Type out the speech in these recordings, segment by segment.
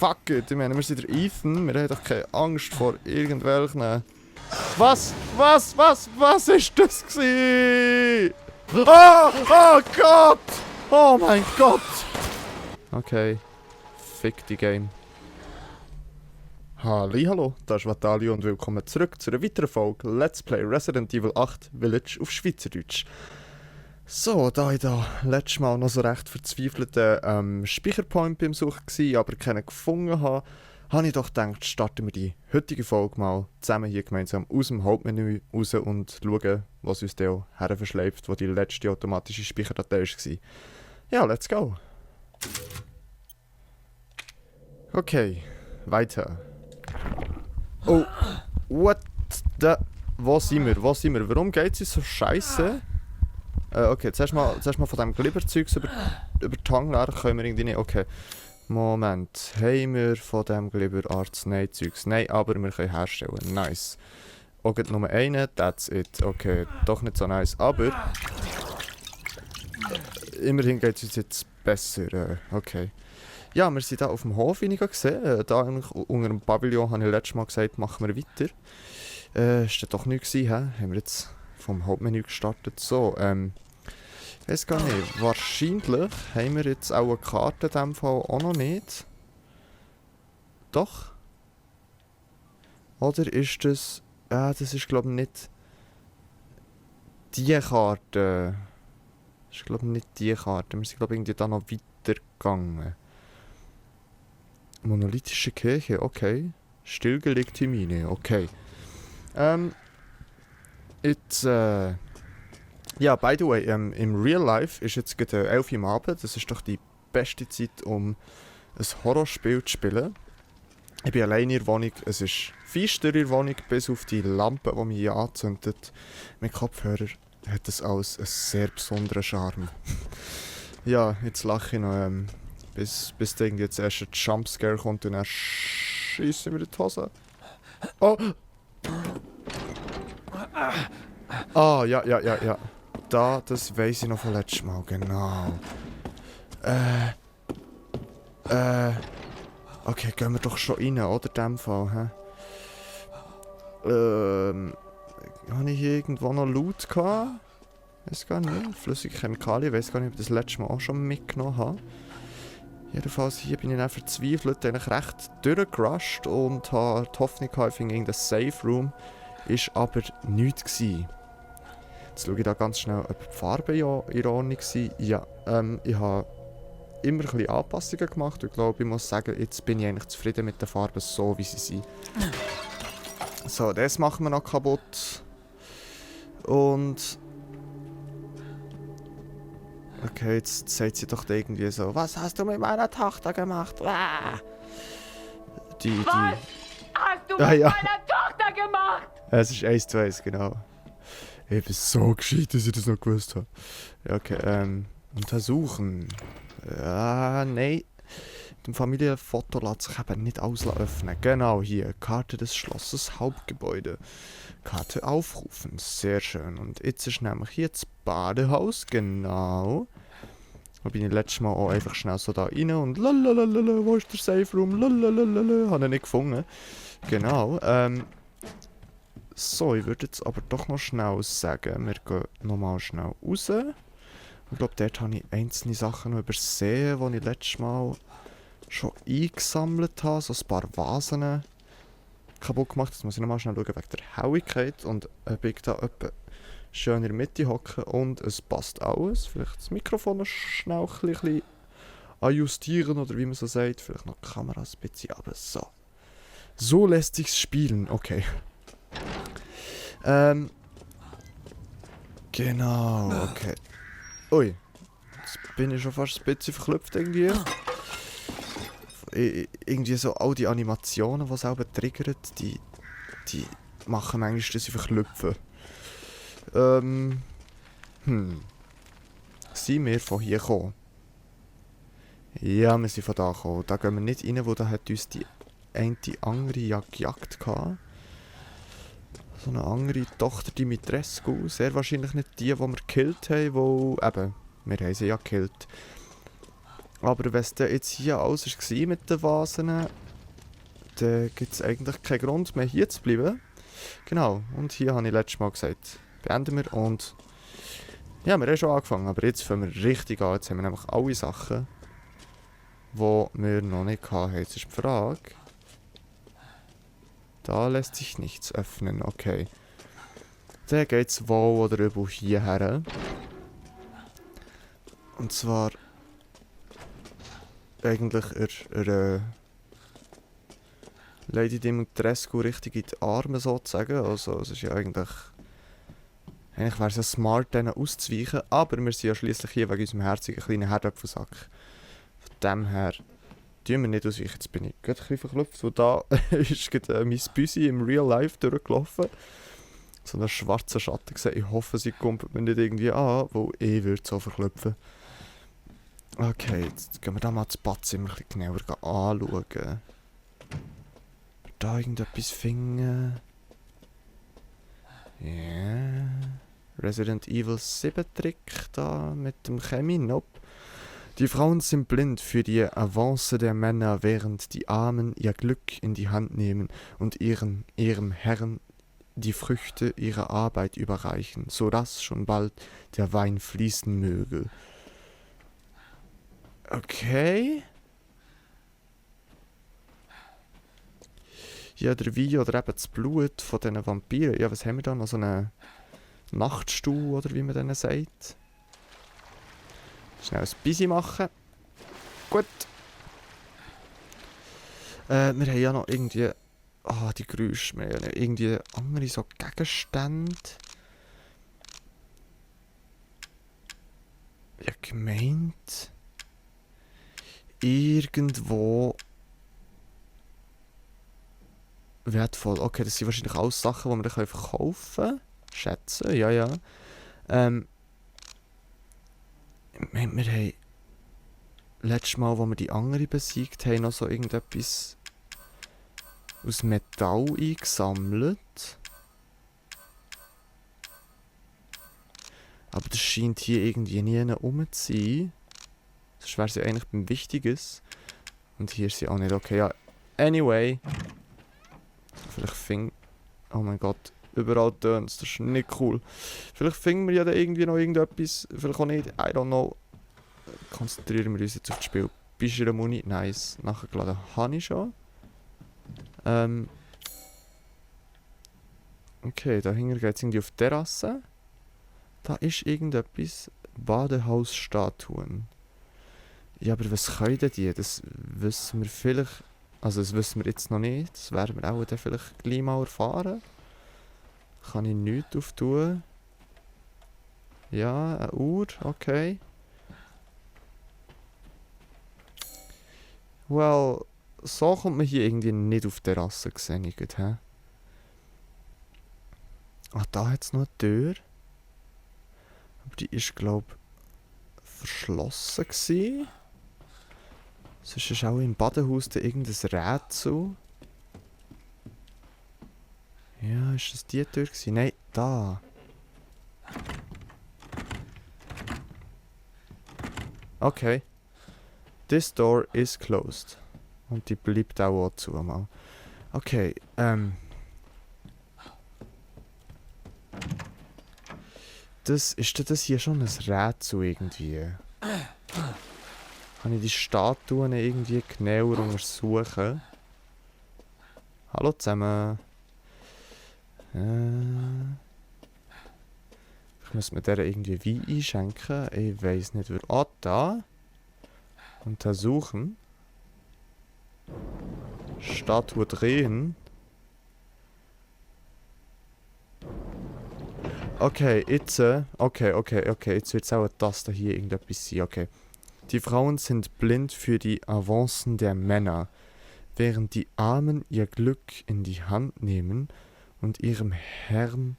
fuck it. Ich meine, wir sind der Ethan, wir haben doch keine Angst vor irgendwelchen... Was ist das gewesen? Oh Gott! Oh mein Gott! Okay. Fick die Game. Hallo, das ist Vatalio und willkommen zurück zu einer weiteren Folge Let's Play Resident Evil 8 Village auf Schweizerdeutsch. So, da ich da letztes Mal noch so recht verzweifelten Speicherpoint beim Suchen war, aber keinen gefunden habe, habe ich doch gedacht, starten wir die heutige Folge mal zusammen hier gemeinsam aus dem Hauptmenü raus und schauen, was uns da auch herverschleift, wo die letzte automatische Speicherdatei war. Ja, let's go! Okay, weiter. Oh, what the... Wo sind wir? Warum geht es so scheiße? Okay, zuerst mal von diesem Glibberzeugs über die Hangler können wir irgendwie nicht... Okay, Moment. Haben wir von diesem Glibber Arznei-Zeugs? Nein, aber wir können herstellen. Nice. Auch nur einen, that's it. Okay, doch nicht so nice, aber... Immerhin geht es uns jetzt besser. Okay. Ja, wir sind hier auf dem Hof, wie ich gesehen. Da unter dem Pavillon habe ich letztes Mal gesagt, machen wir weiter. Ist das doch nichts gewesen, Haben wir jetzt vom Hauptmenü gestartet. So, ich weiß gar nicht. Wahrscheinlich haben wir jetzt auch eine Karte in diesem Fall auch noch nicht. Doch? Oder ist das... das ist glaube ich nicht... Die Karte. Das ist glaube ich nicht die Karte. Wir sind glaube ich irgendwie da noch weitergegangen. Monolithische Kirche, okay. Stillgelegte Mine, okay. Jetzt, ja, by the way, im Real Life ist jetzt gerade 11 Uhr am Abend. Das ist doch die beste Zeit, um ein Horrorspiel zu spielen. Ich bin allein in der Wohnung. Es ist feister in der Wohnung, bis auf die Lampe, die mich hier anzündet. Mit Kopfhörer hat das alles einen sehr besonderen Charme. Ja, jetzt lache ich noch, bis da irgendwie jetzt erst ein Jumpscare kommt und dann schießt mir die Hose. Oh! Ah, ja. Das weiss ich noch von letztem Mal, genau. Okay, gehen wir doch schon rein, oder? In dem Fall, habe ich hier irgendwo noch Loot gehabt? Weiß gar nicht. Flüssige Chemikalien, weiß gar nicht, ob ich das letzte Mal auch schon mitgenommen habe. Jedenfalls hier bin ich dann verzweifelt, eigentlich recht durchgerusht und habe die Hoffnung gehabt, ich finde irgendein Safe Room. Ist aber nichts gewesen. Jetzt schaue ich da ganz schnell, ob die Farben ja in Ordnung sind. Ja, ich habe immer ein bisschen Anpassungen gemacht und ich glaube, ich muss sagen, jetzt bin ich eigentlich zufrieden mit den Farben so, wie sie sind. So, das machen wir noch kaputt. Und... Okay, jetzt sagt sie doch irgendwie so, was hast du mit meiner Tochter gemacht? Ah! Was hast du mit meiner Tochter gemacht? Es ist 1:1, genau. Ich bin so gescheit, dass ich das noch gewusst habe. Ja, okay, untersuchen. Ja, nein. Dem Familienfoto lässt sich eben nicht alles öffnen. Genau hier, Karte des Schlosses Hauptgebäude. Karte aufrufen, sehr schön. Und jetzt ist nämlich hier das Badehaus, genau. Da bin ich letztes Mal auch einfach schnell so da rein und lalalala, wo ist der Safe Room? Lalalala, habe ich nicht gefunden. Genau, so, ich würde jetzt aber doch noch schnell sagen, wir gehen nochmal schnell raus. Ich glaube, dort habe ich einzelne Sachen noch übersehen, die ich letztes Mal schon eingesammelt habe. So ein paar Vasen kaputt gemacht. Jetzt muss ich nochmal schnell schauen wegen der Helligkeit und ob ich da etwa schön in der Mitte hocke und es passt alles. Vielleicht das Mikrofon noch schnell ein bisschen adjustieren oder wie man so sagt. Vielleicht noch die Kamera ein bisschen, aber so. So lässt sich's spielen, okay. Genau, okay. Ui, jetzt bin ich schon fast ein bisschen verklüpft irgendwie. Irgendwie so all die Animationen, die selber triggern, die machen manchmal, dass ich verklüpfe. Sind wir von hier gekommen? Ja, wir sind von da gekommen. Da gehen wir nicht rein, wo da hat uns die eine andere gejagt gehabt. So eine andere Tochter Dimitrescu. Sehr wahrscheinlich nicht die wir gekillt haben, wo... Eben, wir haben sie ja gekillt. Aber wenn es jetzt hier alles war mit den Vasen, dann gibt es eigentlich keinen Grund mehr hier zu bleiben. Genau, und hier habe ich letztes Mal gesagt, beenden wir und... Ja, wir haben schon angefangen, aber jetzt fangen wir richtig an. Jetzt haben wir nämlich alle Sachen, die wir noch nicht hatten. Jetzt ist die Frage... Da lässt sich nichts öffnen, okay. Dann geht es wohl oder übel hierher. Und zwar... eigentlich Lady Dimitrescu richtig in die Arme sozusagen. Also es ist ja eigentlich... Eigentlich wäre es ja smart, denen auszuweichen. Aber wir sind ja schliesslich hier wegen unserem herzigen kleinen Herdöpfelsack. Von dem her... tun wir nicht ausweichen. Jetzt bin ich gerade ein bisschen verklopft, weil da ist gerade mein Büsi im Real Life durchgelaufen. So einen schwarzen Schatten gesehen. Ich hoffe, sie kommt mir nicht irgendwie an, weil ich würde so verklopfen. Okay, jetzt gehen wir da mal das Badzimmer ein bisschen genauer anschauen. Da irgendetwas finden. Ja. Yeah. Resident Evil 7 Trick da mit dem Chemie, nope. Die Frauen sind blind für die Avance der Männer, während die Armen ihr Glück in die Hand nehmen und ihrem Herrn die Früchte ihrer Arbeit überreichen, so dass schon bald der Wein fließen möge. Okay. Ja, der Wein oder eben das Blut von diesen Vampiren. Ja, was haben wir da? Noch so einen Nachtstuhl oder wie man denen sagt. Schnell ein Busy machen. Gut. Wir haben ja noch irgendwie... die Geräusche. Wir haben ja irgendwie andere so Gegenstände. Ja, gemeint... Irgendwo... wertvoll. Okay, das sind wahrscheinlich alles Sachen, die wir dann verkaufen können. Schätzen, ja, ja. Wir haben letztes Mal, als wir die andere besiegt haben, noch so irgendetwas aus Metall eingesammelt. Aber das scheint hier irgendwie nie rum zu sein. Sonst wäre sie eigentlich beim Wichtiges. Und hier ist sie auch nicht. Okay, ja. Anyway. Vielleicht oh mein Gott. Überall tönt es. Das ist nicht cool. Vielleicht finden wir ja da irgendwie noch irgendetwas. Vielleicht auch nicht. I don't know. Konzentrieren wir uns jetzt auf das Spiel. Bist du in der Muni? Nice. Nachgeladen habe ich schon. Okay, da hinten geht es irgendwie auf die Terrasse. Da ist irgendetwas. Badehausstatuen. Ja, aber was können denn die? Das wissen wir vielleicht... Also das wissen wir jetzt noch nicht. Das werden wir auch dann vielleicht gleich mal erfahren. Kann ich nichts auftun. Ja, eine Uhr, okay. Well, so kommt man hier irgendwie nicht auf die Terrasse, sehe ich gut, hä? Ah, da hat es noch eine Tür. Aber die ist, glaube ich, verschlossen gewesen. Sonst ist auch im Badehaus da irgendein Rätsel. Ja, ist das die Tür gewesen? Nein, da. Okay. This door is closed. Und die bleibt auch zu mal. Okay, ist das hier schon ein Rätsel irgendwie? Kann ich die Statuen irgendwie genauer untersuchen? Hallo zusammen. Ich muss mir der irgendwie Wein einschenken. Ich weiss nicht, wer. Ah, da. Untersuchen. Statue drehen. Okay, jetzt. Okay. Jetzt wird es auch das da hier irgendetwas sein. Okay. Die Frauen sind blind für die Avancen der Männer, während die Armen ihr Glück in die Hand nehmen und ihrem Herrn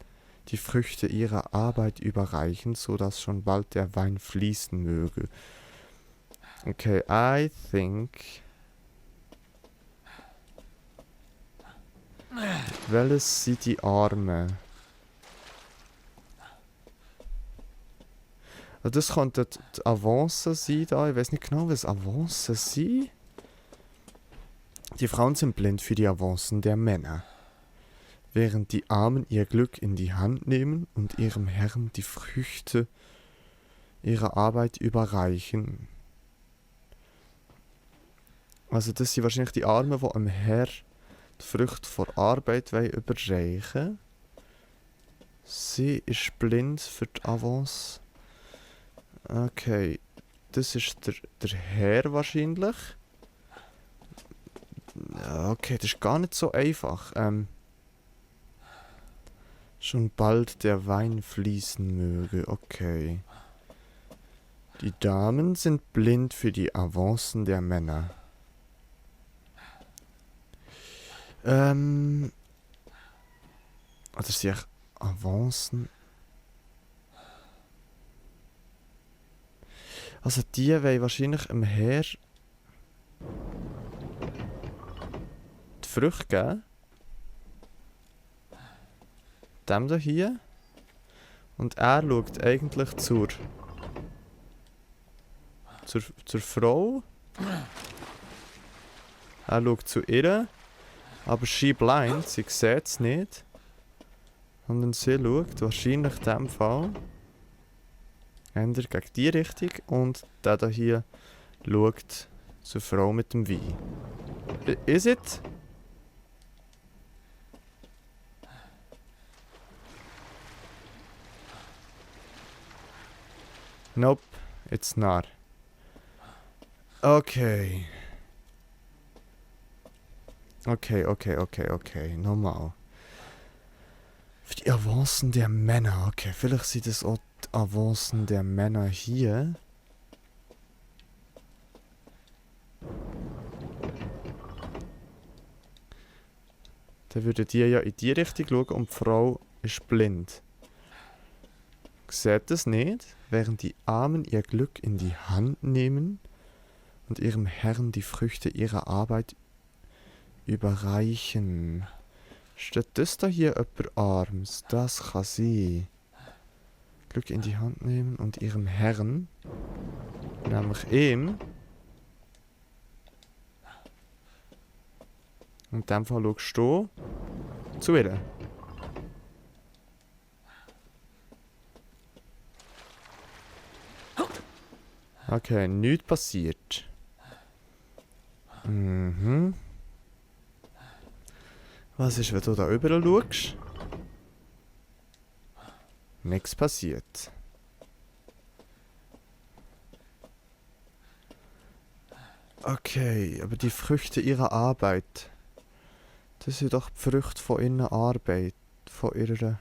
die Früchte ihrer Arbeit überreichen, so dass schon bald der Wein fließen möge. Okay, I think... Welches sind die Arme? Das könnte die Avancen sein da. Ich weiß nicht genau, was Avancen sind. Die Frauen sind blind für die Avancen der Männer, während die Armen ihr Glück in die Hand nehmen und ihrem Herrn die Früchte ihrer Arbeit überreichen. Also das sind wahrscheinlich die Armen, die am Herr die Früchte vor Arbeit überreichen wollen. Sie ist blind für die Avance. Okay, das ist der Herr wahrscheinlich. Okay, das ist gar nicht so einfach. Schon bald der Wein fließen möge, okay. Die Damen sind blind für die Avancen der Männer. Oder sie Avancen. Also die wollen wahrscheinlich im Herr die Früchte geben. Dem da hier. Und er schaut eigentlich zur Frau. Er schaut zu ihr. Aber sie blind, sie sieht es nicht. Und dann sie schaut wahrscheinlich in diesem Fall eher gegen die Richtung. Und der da hier schaut zur Frau mit dem Wein. Is it? Nope, it's not. Okay. Okay. Normal. Für die Avancen der Männer. Okay, vielleicht sind das auch die Avancen der Männer hier. Dann würden die ja in die Richtung schauen und die Frau ist blind. Sieht das nicht, während die Armen ihr Glück in die Hand nehmen und ihrem Herrn die Früchte ihrer Arbeit überreichen. Steht das da hier jemand Arms? Das kann sein. Glück in die Hand nehmen und ihrem Herrn, nämlich ihm. In dem Fall schaust du zu ihr. Okay, nichts passiert. Was ist, wenn du da überall schaust? Nichts passiert. Okay, aber die Früchte ihrer Arbeit. Das sind doch die Früchte von ihrer Arbeit. Von ihrer...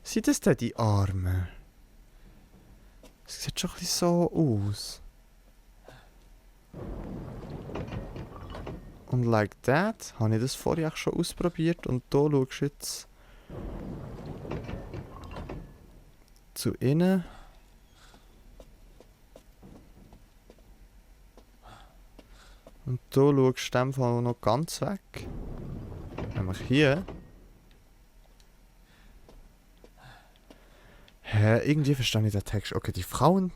Sind das denn die Arme? Es sieht schon ein bisschen so aus. Und like that habe ich das vorher auch schon ausprobiert und da schaust du jetzt zu innen. Und da schaust du in dem Fall noch ganz weg. Nämlich hier. Hä, irgendwie verstehe ich den Text. Okay, die Frauen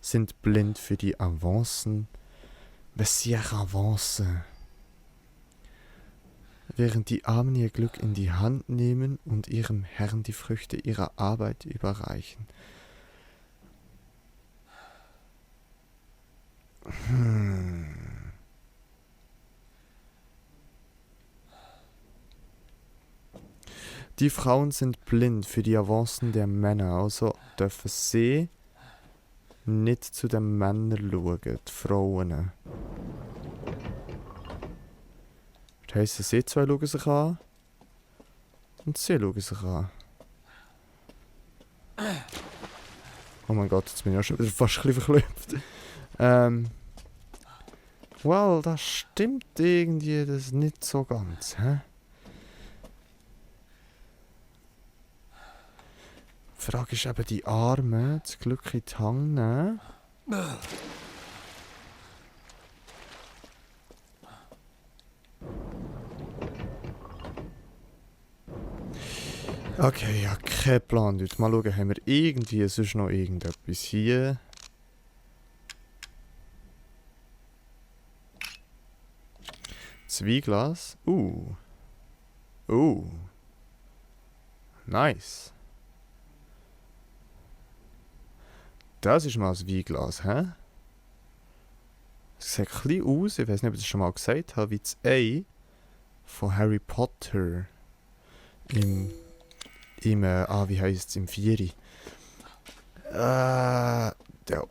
sind blind für die Avancen. Was sind Avancen? Während die Armen ihr Glück in die Hand nehmen und ihrem Herrn die Früchte ihrer Arbeit überreichen. Die Frauen sind blind für die Avancen der Männer, also dürfen sie nicht zu den Männern schauen, die Frauen. Das heisst, sie zwei schauen sich an und sie schauen sich an. Oh mein Gott, jetzt bin ich auch schon wieder fast ein bisschen verklüpft. Well, das stimmt irgendwie das nicht so ganz, hä? Die Frage ist eben die Arme, das Glück in die Hand nehmen. Okay, Kein Plan, Leute. Mal schauen, haben wir irgendwie sonst noch irgendetwas hier? Zweiglas. Nice. Das ist mal ein Weinglas, hä? Es sieht ein bisschen aus, ich weiß nicht, ob ich das schon mal gesagt habe, wie das Ei von Harry Potter wie heisst es, im Vieri. Der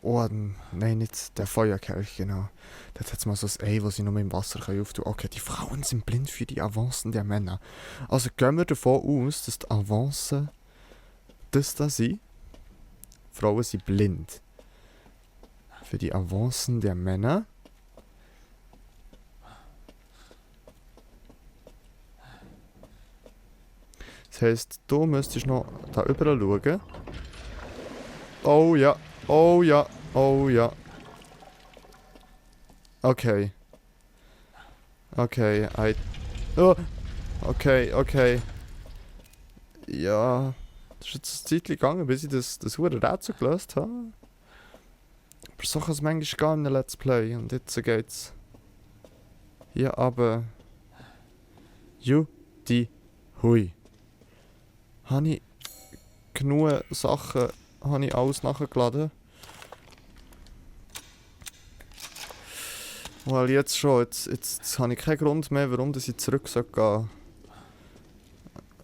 Orden, nein, nicht der Feuerkelch, genau. Dort hat es mal so ein Ei, das sie nur im Wasser auftun können. Okay, die Frauen sind blind für die Avancen der Männer. Also gehen wir davon aus, dass die Avancen das da sind. Frauen sind blind. Für die Avancen der Männer. Das heisst, du müsstest noch da überall schauen. Oh ja, oh ja, oh ja. Okay. Okay, oh. Okay. Ja. Das ist jetzt ein Zeitchen gegangen, bis ich das hure Rätsel gelöst habe. Aber so kann es manchmal gehen in einem Let's Play. Und jetzt geht's. Hier aber. Judy Hui. Habe ich genug Sachen, habe ich alles nachgeladen. Weil jetzt schon, jetzt habe ich keinen Grund mehr, warum dass ich zurück gehen soll.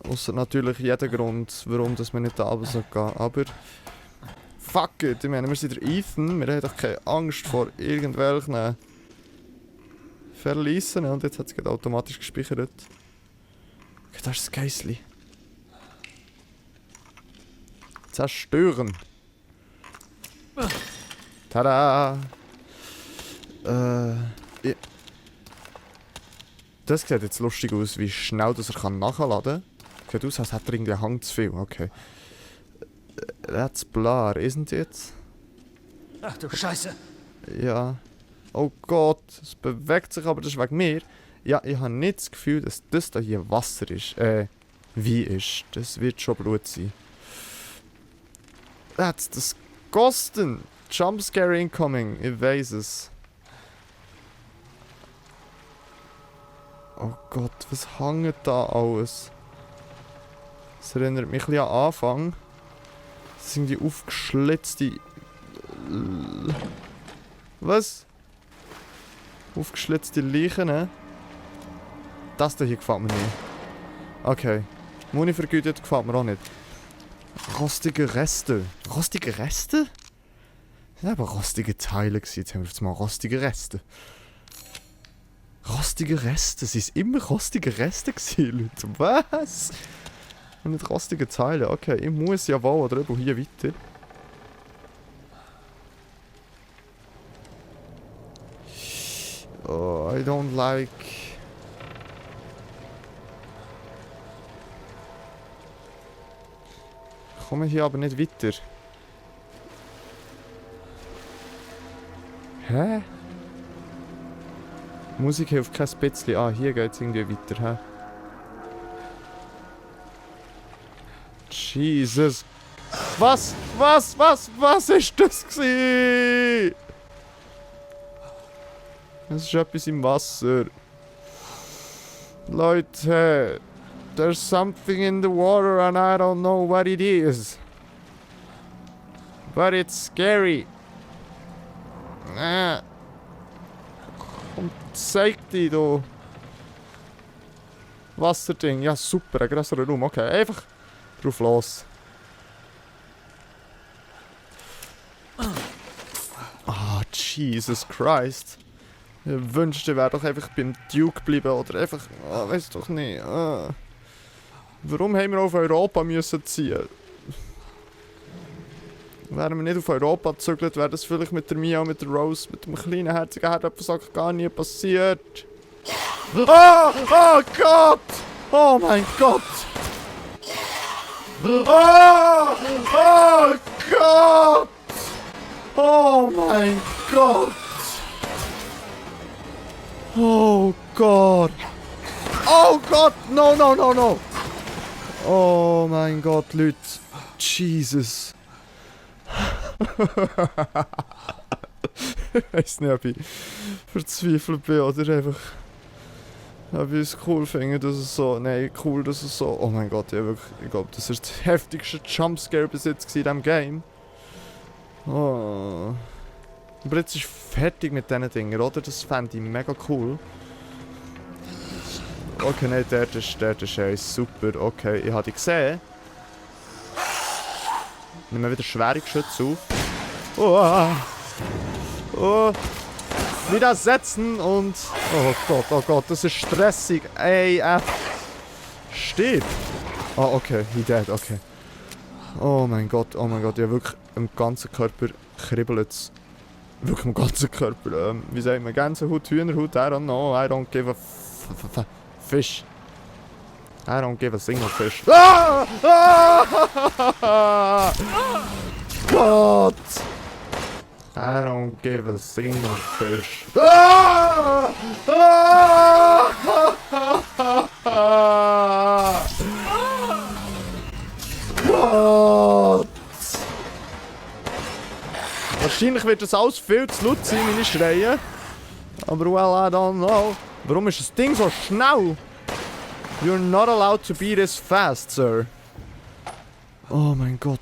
Ausser natürlich jeder Grund, warum dass wir nicht da runter gehen soll. Aber fuck it, ich meine, wir sind der Ethan, wir haben doch keine Angst vor irgendwelchen Verliessen. Und jetzt hat es gerade automatisch gespeichert. Okay, das ist das Geissli. Zerstören. Tada! Das sieht jetzt lustig aus, wie schnell das er nachladen kann. Sieht aus, als hätte er irgendwie Hang zu viel. Okay. That's blur, isn't it? Ach du Scheiße! Ja. Oh Gott, es bewegt sich, aber das ist wegen mir. Ja, ich habe nicht das Gefühl, dass das da hier Wasser ist. Wie ist. Das wird schon Blut sein. That's disgusting! Jumpscare incoming, ich weiß es. Oh Gott, was hängt da alles? Das erinnert mich ein bisschen an Anfang. Das sind die aufgeschlitzte... Was? Aufgeschlitzte Leichen, ne? Das hier gefällt mir nicht. Okay. Muni vergütet gefällt mir auch nicht. Rostige Reste. Rostige Reste? Das waren aber rostige Teile gewesen. Jetzt haben wir jetzt mal rostige Reste. Rostige Reste? Sie sind immer rostige Reste gewesen, Leute. Was? Und nicht rostige Teile. Okay, ich muss ja wohl oder eben hier weiter. Oh, I don't like... Ich komme hier aber nicht weiter. Hä? Musik hilft kein bisschen. Ah, hier geht's irgendwie weiter, hä? Jesus. Was ist das gewesen? Es ist etwas im Wasser. Leute, there's something in the water and I don't know what it is. But it's scary. Und zeig dich da. Wasserding. Ja, super, ein grösserer Raum. Okay, einfach drauf los. Ah, Jesus Christ. Ich wünschte, ich wäre doch einfach beim Duke geblieben oder einfach, weiß doch nicht. Warum haben wir auf Europa müssen ziehen? Wären wir nicht auf Europa gezögert, wäre das vielleicht mit der Mia und mit der Rose, mit dem kleinen herzigen Herdöpfelsack gar nie passiert. Oh Gott! Oh mein Gott! Oh Gott! Oh mein Gott! Oh Gott! Oh Gott! No! Oh mein Gott, Leute! Jesus. Ich weiss nicht, ob ich verzweifelt bin oder einfach... Ob ich es cool finde, dass es so... Nein, cool, dass es so... Oh mein Gott, ja wirklich... Ich glaube, das war der heftigste Jumpscare bis jetzt in diesem Game. Oh. Aber jetzt ist fertig mit diesen Dingen, oder? Das fände ich mega cool. Okay, nein, der ist super. Okay, ich habe die gesehen. Nehmen wir wieder schwere Geschütze auf. Oh, oh. Wieder setzen und... Oh Gott, das ist stressig. Ey, stirb. Oh, okay, he dead, okay. Oh mein Gott, ja wirklich im ganzen Körper kribbelt es. Wirklich im ganzen Körper. Wie sagt man, Gänsehaut, Hühnerhaut, I don't know, I don't give a fish. I don't give a single fish. Ah! Ah! Gott! I don't give a single fish. Ah! Ah! Gott! Wahrscheinlich wird das alles viel zu laut sein, meine Schreie. Aber well, I don't know. Warum ist das Ding so schnell? You're not allowed to be this fast, sir. Oh mein Gott.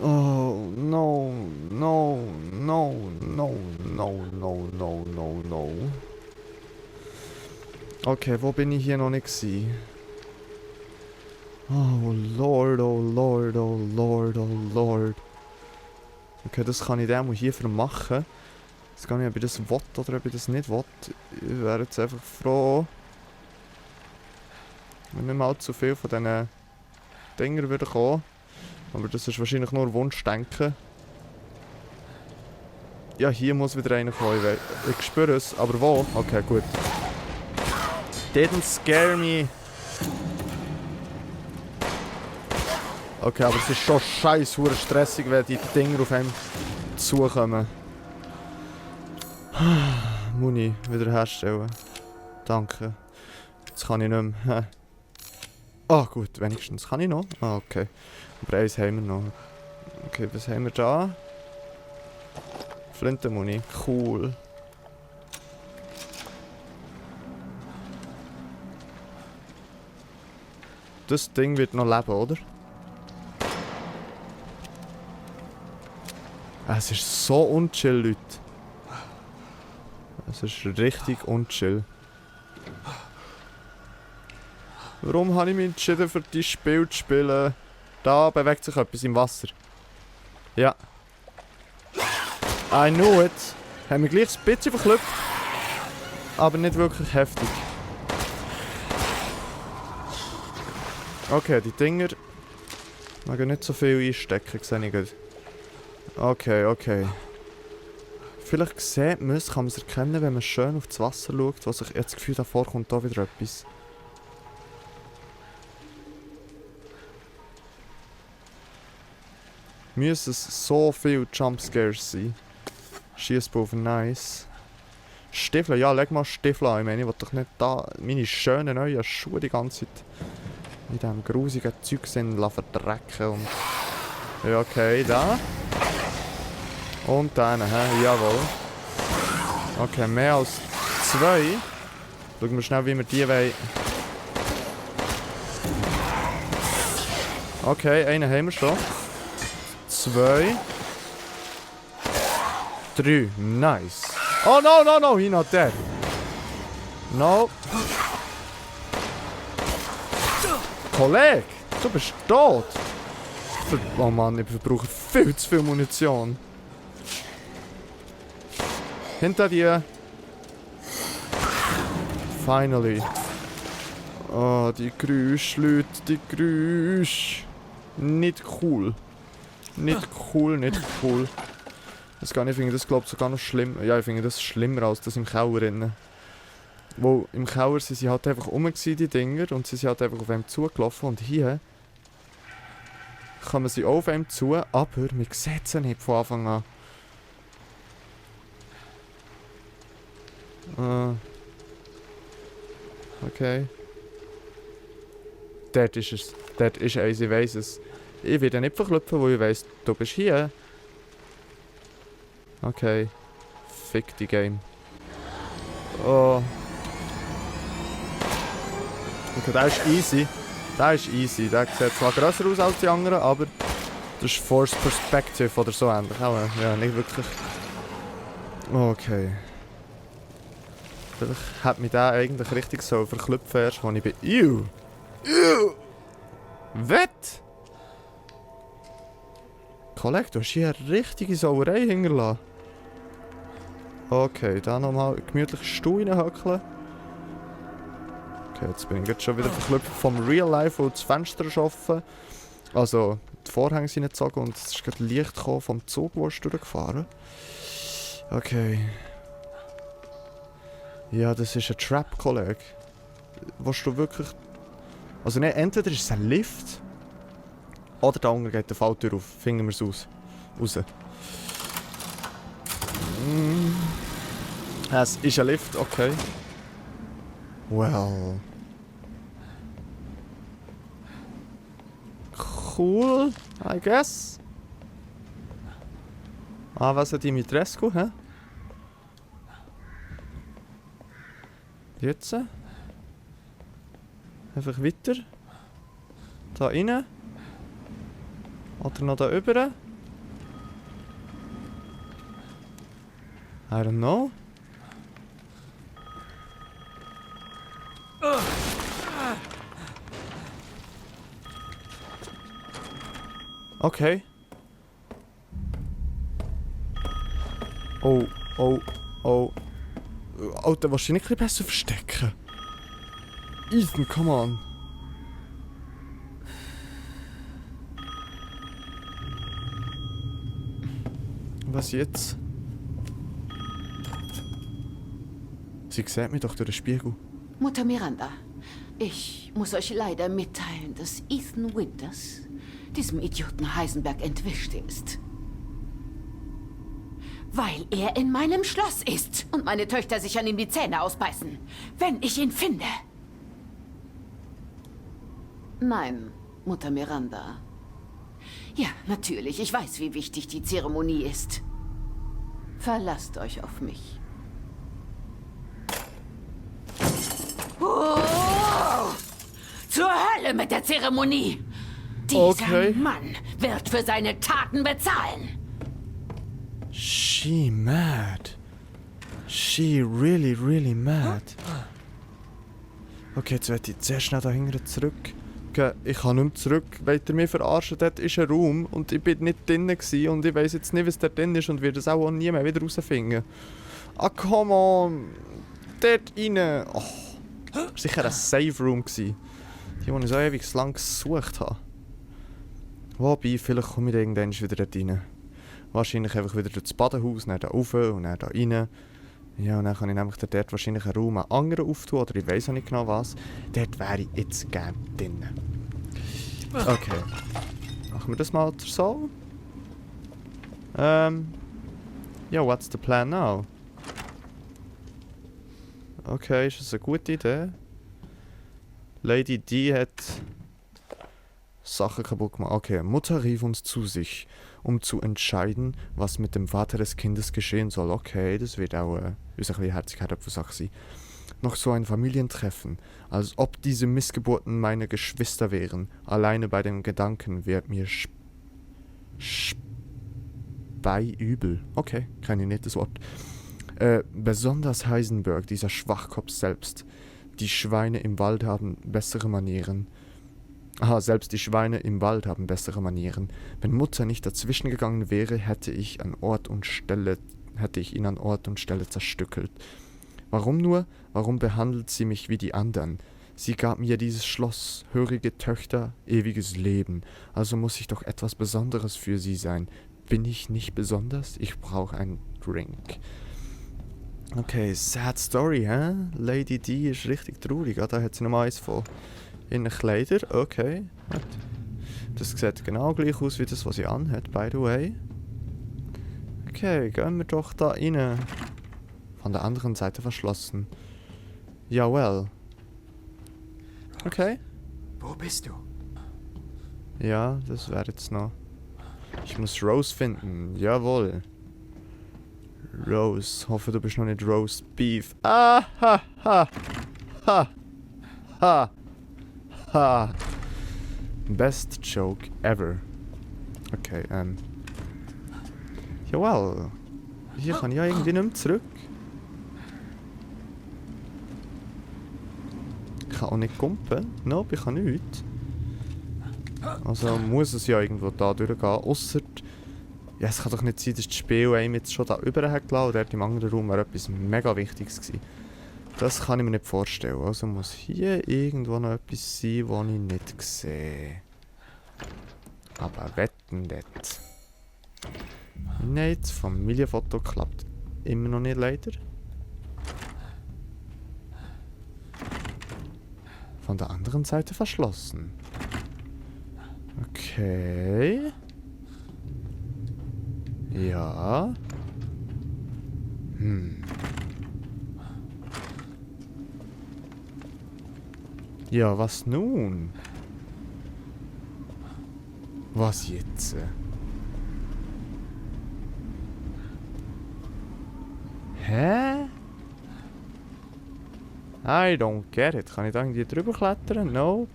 Oh, no, no, no, no, no, no, no, no, no. Okay, wo bin ich hier noch nicht gewesen? Oh Lord, oh Lord, oh Lord, oh Lord. Okay, das kann ich dann hier machen. Jetzt gar nicht, ob ich das will oder ob ich das nicht will. Ich wäre jetzt einfach froh, wenn nicht mal zu viel von diesen Dingern wieder kommen. Aber das ist wahrscheinlich nur Wunschdenken. Ja, hier muss wieder einer kommen. Ich spüre es, aber wo? Okay, gut. Didn't scare me. Okay, aber es ist schon scheiße stressig, wenn die Dinger auf einem zukommen. Muni wiederherstellen. Danke. Jetzt kann ich nicht mehr. Ah, gut, wenigstens kann ich noch. Ah, okay. Aber eins haben wir noch. Okay, was haben wir da? Flintenmuni. Cool. Das Ding wird noch leben, oder? Es ist so unchill, Leute. Es ist richtig unchill. Warum habe ich mich entschieden, für dieses Spiel zu spielen? Da bewegt sich etwas im Wasser. Ja. I knew it. Haben wir gleich ein bisschen verklüpft. Aber nicht wirklich heftig. Okay, die Dinger... mag nicht so viel einstecken, sehe ich gerade. Okay, okay. Vielleicht sieht man es, kann man es erkennen, wenn man schön auf das Wasser schaut, was ich jetzt das Gefühl davor kommt da wieder etwas. Müssen es so viele Jumpscares sein. Schießpulver, nice. Stiefel, ja, leg mal Stiefel an. Ich meine, ich will doch nicht da meine schönen neuen Schuhe die ganze Zeit mit diesem grusigen Zeug verdrecken und... Ja, okay, da. Und dann, jawohl. Okay, mehr als 2. Schauen wir schnell, wie wir die wollen. Okay, einen haben wir schon. 2. 3. Nice. Oh no, no, no, he's not dead. No. Kollege, du bist tot. Oh Mann, ich verbrauche viel zu viel Munition. Hinter dir. Finally. Oh, die Geräusche, Leute, die Geräusche. Nicht cool. Nicht cool, nicht cool. Das gar nicht, ich finde das glaube ich sogar noch schlimm. Ja, ich finde das schlimmer als das im Keller drinnen. Wo im Keller sind sie halt einfach rum gewesen, die Dinger, und sie sind halt einfach auf einem zugelaufen, und hier kommen sie auch auf einem zu, aber wir sehen sie nicht von Anfang an. Okay. Dort ist es. Dort ist eins, ich weiss es. Ich werde nicht verklüpfen, wo ich weiss, du bist hier. Okay. Fick die Game. Oh. Okay, der ist easy. Der ist easy. Der sieht zwar grösser aus als die anderen, aber das ist Force Perspective oder so ähnlich. Aber ja, nicht wirklich. Okay. Vielleicht hat mich der eigentlich richtig so verklüpfen erst, als ich bin. Ew! Ew! Wett! Kollege, du hast hier eine richtige Sauerei hinterlassen. Okay, dann nochmal gemütlich Stuhl reinhöckeln. Okay, jetzt bin ich jetzt schon wieder verklüpft vom Real Life, wo das Fenster ist offen. Also, die Vorhänge sind gezogen und es ist gerade Licht gekommen vom Zug, wo ist durchgefahren. Okay. Ja, das ist ein Trap, Kollege. Willst du wirklich... Also ne, entweder ist es ein Lift, oder da unten geht die Falltür auf. Finden wir es raus. Es ist ein Lift, okay. Well. Cool, I guess. Ah, was hat Dimitrescu, hä? Jetzt. Einfach weiter. Da rein. Oder noch da rüber. I don't know. Okay. Oh, oh, oh. Alter, willst du dich nicht ein bisschen besser verstecken? Ethan, come on. Was jetzt? Sie sieht mich doch durch den Spiegel. Mutter Miranda, ich muss euch leider mitteilen, dass Ethan Winters diesem Idioten Heisenberg entwischt ist. Weil er in meinem Schloss ist und meine Töchter sich an ihm die Zähne ausbeißen, wenn ich ihn finde. Nein, Mutter Miranda. Ja, natürlich, ich weiß, wie wichtig die Zeremonie ist. Verlasst euch auf mich. Oh! Zur Hölle mit der Zeremonie! Dieser Mann wird für seine Taten bezahlen. She mad. She really, really mad. Okay, jetzt werde ich sehr schnell da hinten zurück. Okay, ich kann nicht mehr zurück. Wollt ihr mich verarschen? Dort ist ein Raum und ich bin nicht drinnen gewesen und ich weiss jetzt nicht, was da drin ist und werde es auch nie mehr wieder rausfinden. Ah, come on! Dort rein! Oh, das war sicher ein Safe Room gewesen. Die ich so ewig lang gesucht habe. Wobei, vielleicht komme ich da irgendwann wieder dort rein. Wahrscheinlich einfach wieder durch das Badehaus, dann da rauf und dann da rein. Ja, und dann kann ich nämlich dort wahrscheinlich einen Raum einen anderen auftun, oder ich weiss auch nicht genau was. Dort wäre ich jetzt gerne drin. Okay. Machen wir das mal so. Ja, what's the plan now? Okay, ist das eine gute Idee? Lady D hat Sachen kaputt gemacht. Okay, Mutter rief uns zu sich, um zu entscheiden, was mit dem Vater des Kindes geschehen soll. Okay, das wird auch eine bisschen Herzlichkeit-Sache sein. Noch so ein Familientreffen, als ob diese Missgeburten meine Geschwister wären. Alleine bei dem Gedanken wird mir übel. Okay, kein nettes Wort. Besonders Heisenberg, dieser Schwachkopf selbst. Die Schweine im Wald haben bessere Manieren. Aha, selbst die Schweine im Wald haben bessere Manieren. Wenn Mutter nicht dazwischen gegangen wäre, hätte ich ihn an Ort und Stelle zerstückelt. Warum nur? Warum behandelt sie mich wie die anderen? Sie gab mir dieses Schloss, hörige Töchter, ewiges Leben. Also muss ich doch etwas Besonderes für sie sein. Bin ich nicht besonders? Ich brauche einen Drink. Okay, sad story, hä? Lady D ist richtig traurig. Ah, da hat sie noch mal eins von ihren Kleidern. Okay. Das sieht genau gleich aus wie das, was sie anhat, by the way. Okay, gehen wir doch da rein. Von der anderen Seite verschlossen. Ja, well. Okay. Wo bist du? Ja, das wäre jetzt noch. Ich muss Rose finden. Jawohl. Rose. Hoffe, du bist noch nicht Roast Beef. Ah, ha, ha. Ha. Ha. Ha. Best joke ever. Okay, Jawohl. Hier kann ich ja irgendwie nicht mehr zurück. Ich kann auch nicht kumpen. Nope, ich kann nichts. Also muss es ja irgendwo da durchgehen. Ausser... Ja, es kann doch nicht sein, dass das Spiel einem jetzt schon da rüber hat gelassen. Dort im anderen Raum wäre etwas mega Wichtiges gewesen. Das kann ich mir nicht vorstellen. Also muss hier irgendwo noch etwas sein, das ich nicht sehe. Aber wetten dort. Nein, das Familienfoto klappt immer noch nicht, leider. Von der anderen Seite verschlossen. Okay. Ja. Ja, was nun? Was jetzt? Hä? I don't get it. Kann ich da irgendwie drüber klettern? No.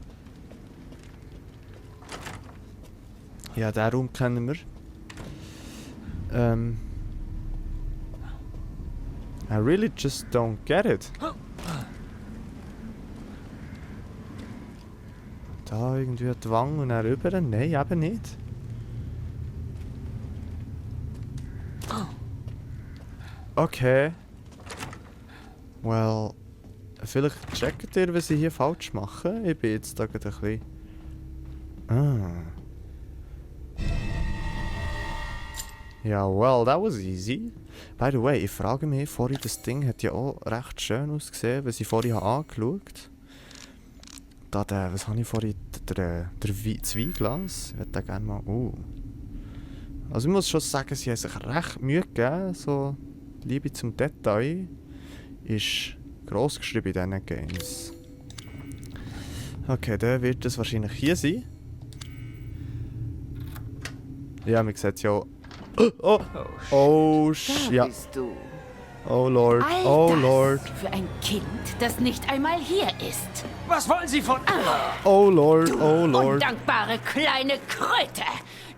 Ja, den Raum kennen wir. I really just don't get it. Da irgendwie die Wange und dann rüber? Nein, eben nicht. Okay. Well, vielleicht checkt ihr, was ich hier falsch mache. Ich bin jetzt da gerade ein bisschen... Ja, well, that was easy. By the way, ich frage mich, vorhin das Ding hat ja auch recht schön ausgesehen, was ich vorhin angeschaut habe. Da was habe ich vorhin? Das Weinglas. Ich würde gerne mal... Also ich muss schon sagen, sie haben sich recht Mühe gegeben. So, Liebe zum Detail ist gross geschrieben in diesen Games. Okay, dann wird es wahrscheinlich hier sein. Ja, man sieht es ja auch. Oh, ja. Bist du. Oh Lord, All oh das Lord. für ein Kind, das nicht einmal hier ist. Was wollen Sie von... Oh Lord, Du oh Lord. undankbare kleine Kröte.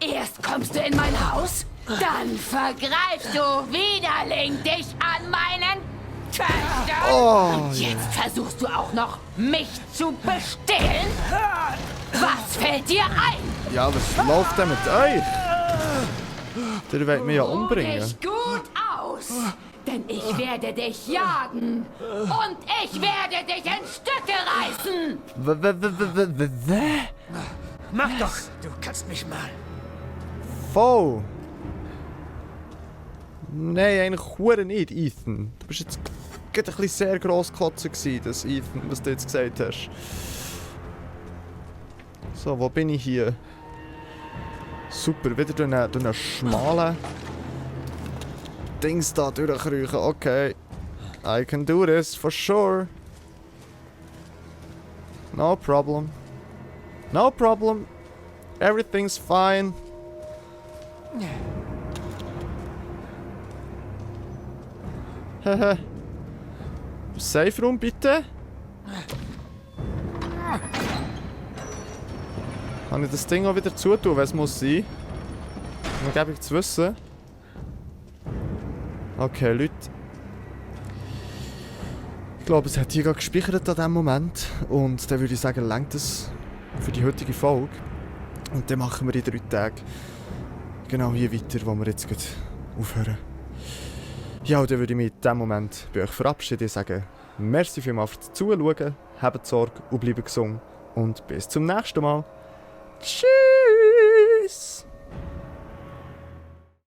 Erst kommst du in mein Haus, dann vergreifst du widerling dich an meinen Töchtern. Oh, Und jetzt versuchst du auch noch, mich zu bestehlen? Was fällt dir ein? ja, was läuft denn mit euch? Der wollt mich ja Ruh umbringen. dich gut aus, denn ich werde dich jagen. Und ich werde dich in Stücke reißen. Mach doch, du kannst mich mal. Voll. Nein, eigentlich hure nicht, Ethan. Du bist jetzt gerade ein bisschen sehr grosskotzen gewesen, das Ethan, was du jetzt gesagt hast. So, wo bin ich hier? Super, wieder durch einen schmalen Dings da durchkriechen. Okay. I can do this, for sure. No problem. No problem. Everything's fine. Hehe. Safe Room, bitte. Kann ich das Ding auch wieder zutun, was es muss sein? Nur gebe ich zu wissen. Okay, Leute. Ich glaube, es hat hier gerade gespeichert an diesem Moment. Und dann würde ich sagen, reicht es für die heutige Folge. Und dann machen wir in 3 Tagen genau hier weiter, wo wir jetzt gerade aufhören. Ja, und dann würde ich mich in diesem Moment bei euch verabschieden und sagen, merci vielmals fürs Zuschauen, habt Sorge und bleibt gesund. Und bis zum nächsten Mal. Tschüss!